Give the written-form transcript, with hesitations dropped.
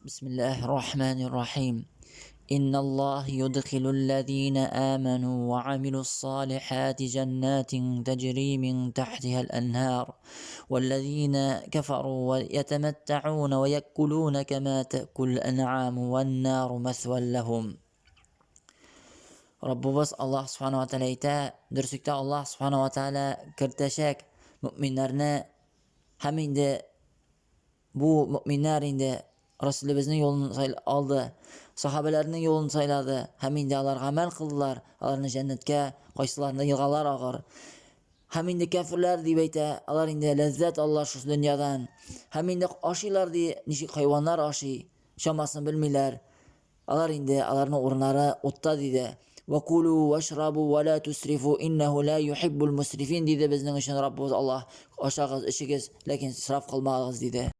Бисмиллаһир рахманир рахим. Инна Аллаһ юдхилул лазина аману ва амилус салихати җаннатин таҗри мин тахтиха ал-анһар. Валлазина кафару ва ятаматтаун ва якулун кама та'кул ан'ам ван нару масван лахум. Раббыбыз Аллаһ Субхану ва Тааля әйтә, дөреслектә Аллаһ Субхану ва Тааля кертәчәк мөэминнәрне һәм инде бу мөэминнәр инде Расулебезнең юлын алды, сахабәләрнең юлын сайлады һәм инде алар гамәл кылдылар, аларны җәннәткә, кайсыларында елгалар агыр. Һәм инде кәферләр дип әйтә, алар инде ләззәт алалар шушы дөньядан. Һәм инде ашыйлар ди, ничек хайваннар ашый, чамасын белмиләр. Алар инде, аларның урыннары утта, диде. Вә кулу вәшрабу вә лә тусрифу иннәһу лә юхиббул мусрифин, диде безнең өчен Раббыбыз Аллаһ. Ашагыз, эчегез, ләкин исраф кылмагыз, диде.